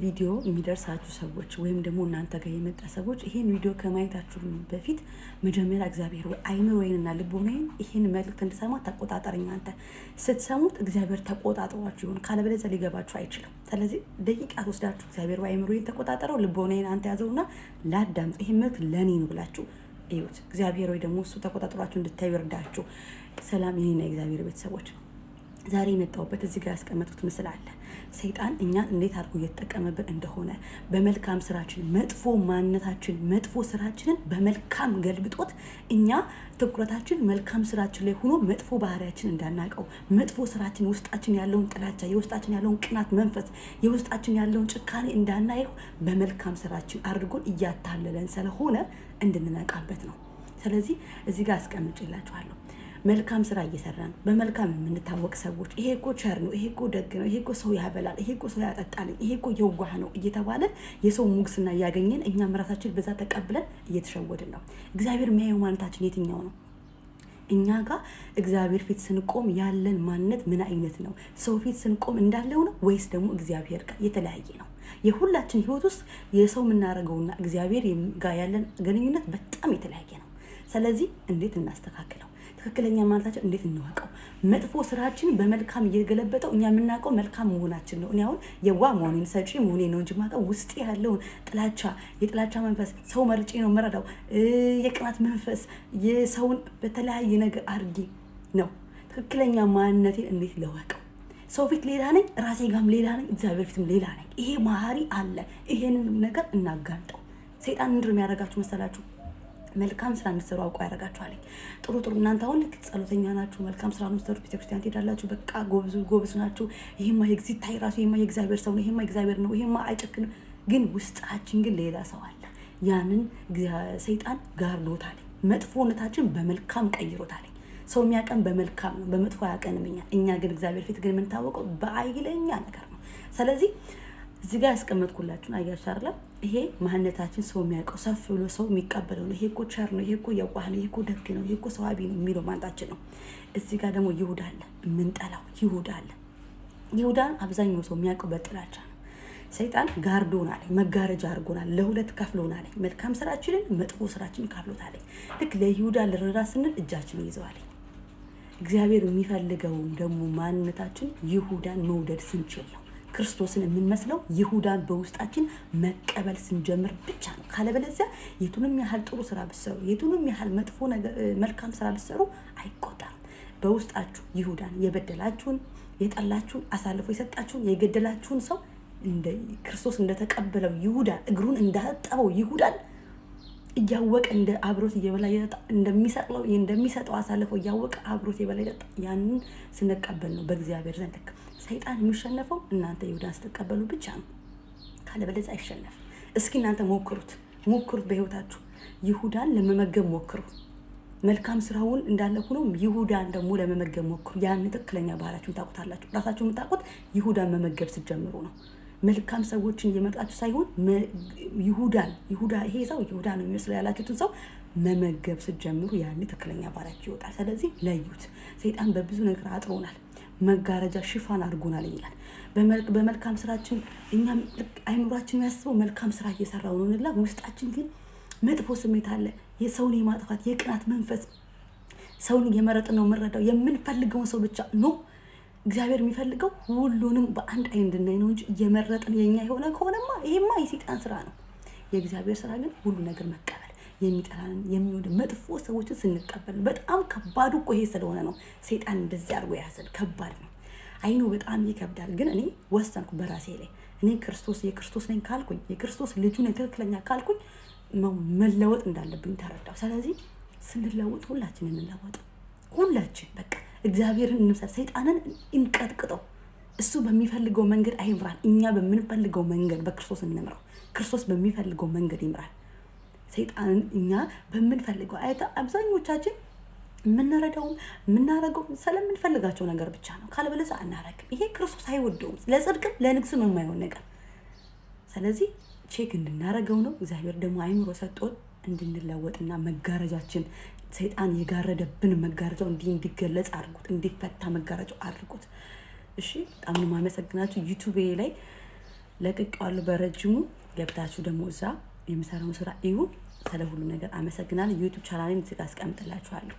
ቪዲዮ የሚደርሳችሁ ሰዎች ወይም ደግሞ እናንተ ጋር የመጣ ሰዎች ይሄን ቪዲዮ ከማየታችሁ በፊት መጀመሪያ እግዚአብሔር ወይ አይምሮዬንና ልቦናዬን ይሄን መልእክት እንድሰማ ተቆጣጠረኝ። አንተ ስትሰሙት እግዚአብሔር ተቆጣጥሯችሁ ይሆን፣ ካለበለዚያ ሊገባችሁ አይችልም። ስለዚህ ደቂቃ ወስዳችሁ እግዚአብሔር ወይ አይምሮዬን ተቆጣጠረው፣ ልቦናዬን አንተ ያዘውና ላዳምጥ፣ ይሄን መልእክት ለእኔ ነው ብላችሁ እዩት። እግዚአብሔር ወይ ደግሞ እሱ ተቆጣጥሯችሁ እንድታዩ ይርዳችሁ። ሰላም የኔና የእግዚአብሔር ቤተሰቦች፣ ዛሬ የመጣሁበት እዚህ ጋር ያስቀመጡት ምስል አለ። ሰይጣን እኛን እንዴት አድርጎ እየተጠቀመብን እንደሆነ በመልካም ስራችን መጥፎ ማንነታችን መጥፎ ስራችንን በመልካም ገልብጦት እኛ ትኩረታችን መልካም ስራችን ላይ ሆኖ መጥፎ ባህሪያችን እንዳናቀው፣ መጥፎ ስራችን ውስጣችን ያለውን ጥላቻ፣ የውስጣችን ያለውን ቅናት መንፈስ፣ የውስጣችን ያለውን ጭካኔ እንዳናየው በመልካም ስራችን አድርጎን እያታለለን ስለሆነ እንድንነቃበት ነው። ስለዚህ እዚህ ጋር አስቀምጬላችኋለሁ። መልካም ስራ እየሰራን በመልካም የምንታወቅ ሰዎች ይሄ እኮ ቸር ነው፣ ይሄ እኮ ደግ ነው፣ ይሄ እኮ ሰው ያበላል፣ ይሄ እኮ ሰው ያጠጣል፣ ይሄ እኮ የዋህ ነው እየተባለን የሰው ሙግስና እያገኘን እኛም ራሳችን በዛ ተቀብለን እየተሸወድን ነው። እግዚአብሔር የሚያየው ማንነታችን የትኛው ነው? እኛ ጋር እግዚአብሔር ፊት ስንቆም ያለን ማንነት ምን አይነት ነው? ሰው ፊት ስንቆም እንዳለው ነው ወይስ ደግሞ እግዚአብሔር ጋር የተለያየ ነው? የሁላችን ህይወት ውስጥ የሰው የምናደርገውና እግዚአብሔር ጋር ያለን ግንኙነት በጣም የተለያየ ነው። ስለዚህ እንዴት እናስተካክለው? ትክክለኛ ማለታችን እንዴት እንወቀው? መጥፎ ስራችን በመልካም እየገለበጠው እኛ የምናውቀው መልካም መሆናችን ነው። እኔ አሁን የዋ መሆኔን ሰጪ መሆኔን ነው እንጂ የማውቀው ውስጥ ያለውን ጥላቻ፣ የጥላቻ መንፈስ ሰው መርጬ ነው የምረዳው፣ የቅናት መንፈስ የሰውን በተለያየ ነገር አድርጌ ነው። ትክክለኛ ማንነቴን እንዴት ልወቀው? ሰው ፊት ሌላ ነኝ፣ ራሴ ጋም ሌላ ነኝ፣ እግዚአብሔር ፊትም ሌላ ነኝ። ይሄ ባህሪ አለ። ይሄንን ነገር እናጋልጠው። ሰይጣን ምንድን ነው የሚያደርጋችሁ መሰላችሁ? መልካም ስራ እንድትሰሩ አውቆ ያደርጋችኋል። ጥሩ ጥሩ እናንተ አሁን ልክ ጸሎተኛ ናችሁ፣ መልካም ስራ የምትሰሩት፣ ቤተክርስቲያን ትሄዳላችሁ፣ በቃ ጎበዝ ጎበዝ ናችሁ። ይሄማ የግዚታይ ራሱ ይሄማ የእግዚአብሔር ሰው ነው፣ ይሄማ የእግዚአብሔር ነው፣ ይሄማ አይጨክንም። ግን ውስጣችን ግን ሌላ ሰው አለ። ያንን ሰይጣን ጋርዶታል። መጥፎነታችን በመልካም ቀይሮታል። ሰው የሚያቀን በመልካም ነው፣ በመጥፎ አያቀንም። እኛ ግን እግዚአብሔር ፊት ግን የምንታወቀው በአይለኛ ነገር ነው። ስለዚህ እዚህ ጋር ያስቀመጥኩላችሁን አያችሁ አይደለም? ይሄ ማንነታችን ሰው የሚያውቀው ሰፍ ብሎ ሰው የሚቀበለው ነው። ይሄ እኮ ቸር ነው፣ ይሄ እኮ የዋህ ነው፣ ይሄ እኮ ደግ ነው፣ ይሄ እኮ ሰዋቢ ነው የሚለው ማንነታችን ነው። እዚህ ጋር ደግሞ ይሁዳ አለ፣ የምንጠላው ይሁዳ አለ። ይሁዳን አብዛኛው ሰው የሚያውቀው በጥላቻ ነው። ሰይጣን ጋርዶናል፣ መጋረጃ አድርጎናል፣ ለሁለት ከፍሎናል። መልካም ስራችንን መጥፎ ስራችንን ከፍሎታል። ልክ ለይሁዳ ልረዳ ስንል እጃችን ይዘዋል። እግዚአብሔር የሚፈልገው ደግሞ ማንነታችን ይሁዳን መውደድ ስንችል ነው። ክርስቶስን የምንመስለው ይሁዳን በውስጣችን መቀበል ስንጀምር ብቻ ነው። ካለበለዚያ የቱንም ያህል ጥሩ ስራ ብትሰሩ፣ የቱንም ያህል መጥፎ መልካም ስራ ብትሰሩ አይቆጠርም። በውስጣችሁ ይሁዳን የበደላችሁን፣ የጠላችሁን፣ አሳልፎ የሰጣችሁን፣ የገደላችሁን ሰው ክርስቶስ እንደተቀበለው ይሁዳን እግሩን እንዳጠበው ይሁዳን እያወቀ እንደ አብሮት እየበላ እንደሚሰቅለው እንደሚሰጠው አሳልፎ እያወቀ አብሮት የበላ ይጠጣ። ያንን ስንቀበል ነው በእግዚአብሔር ዘንድ ልክ ሰይጣን የሚሸነፈው እናንተ ይሁዳን ስትቀበሉ ብቻ ነው። ካለበለዚያ አይሸነፍም። እስኪ እናንተ ሞክሩት፣ ሞክሩት፣ በህይወታችሁ ይሁዳን ለመመገብ ሞክሩ። መልካም ስራውን እንዳለ ሆኖ ይሁዳን ደግሞ ለመመገብ ሞክሩ። ያን ትክክለኛ ባህላችሁን ታውቁታላችሁ። ራሳችሁ የምታውቁት ይሁዳን መመገብ ስትጀምሩ ነው። መልካም ሰዎችን እየመጣችሁ ሳይሆን ይሁዳን ይሁዳ ይሄ ሰው ይሁዳ ነው የሚመስለው ያላችሁትን ሰው መመገብ ስትጀምሩ ያን ትክክለኛ ባህላችሁ ይወጣል። ስለዚህ ለዩት። ሰይጣን በብዙ ነገር አጥሮናል። መጋረጃ ሽፋን አድርጎናል። እኛን በመልካም ስራችን እኛም አይምሯችን የሚያስበው መልካም ስራ እየሰራው ነው እንላ፣ ውስጣችን ግን መጥፎ ስሜት አለ። የሰውን የማጥፋት የቅናት መንፈስ፣ ሰውን እየመረጥን ነው የምንረዳው። የምንፈልገውን ሰው ብቻ no፣ እግዚአብሔር የሚፈልገው ሁሉንም በአንድ አይን እንድናይ ነው እንጂ እየመረጥን የኛ የሆነ ከሆነማ ይሄማ የሰይጣን ስራ ነው። የእግዚአብሔር ስራ ግን ሁሉ ነገር መቀበል፣ የሚጠላንን የሚወድ መጥፎ ሰዎችን ስንቀበል በጣም ከባዱ እኮ ይሄ ስለሆነ ነው ሰይጣን እንደዚህ አድርጎ የያዘን። ከባድ ነው። አይኑ በጣም ይከብዳል። ግን እኔ ወሰንኩ በራሴ ላይ፣ እኔ ክርስቶስ የክርስቶስ ነኝ ካልኩኝ፣ የክርስቶስ ልጁ ነኝ ትክክለኛ ካልኩኝ መለወጥ እንዳለብኝ ተረዳው። ስለዚህ ስንለወጥ ሁላችን እንለወጥ። ሁላችን በቃ እግዚአብሔርን እንምሰል፣ ሰይጣንን እንቀጥቅጠው። እሱ በሚፈልገው መንገድ አይምራን፣ እኛ በምንፈልገው መንገድ በክርስቶስ እንምራው። ክርስቶስ በሚፈልገው መንገድ ይምራል። ሰይጣንን እኛ በምንፈልገው አብዛኞቻችን የምንረዳውም የምናረገው ስለምንፈልጋቸው ነገር ብቻ ነው። ካለበለዚያ አናረግም። ይሄ ክርስቶስ አይወደውም፣ ለጽድቅም ለንግስም የማይሆን ነገር። ስለዚህ check እንድናረገው ነው። እግዚአብሔር ደግሞ አይምሮ ሰጥቶን እንድንለወጥና መጋረጃችን ሰይጣን የጋረደብን መጋረጃው እንዲህ እንዲገለጽ አድርጉት፣ እንዲፈታ መጋረጃው አድርጉት። እሺ፣ በጣም ነው የማመሰግናችሁ። ዩቱቤ ላይ ለቅቄዋለሁ በረጅሙ። ገብታችሁ ደግሞ እዛ የምሰራውን ስራ እዩ። ስለ ሁሉ ነገር አመሰግናለሁ። YouTube ቻናሌን እዚህ ጋር አስቀምጥላችኋለሁ።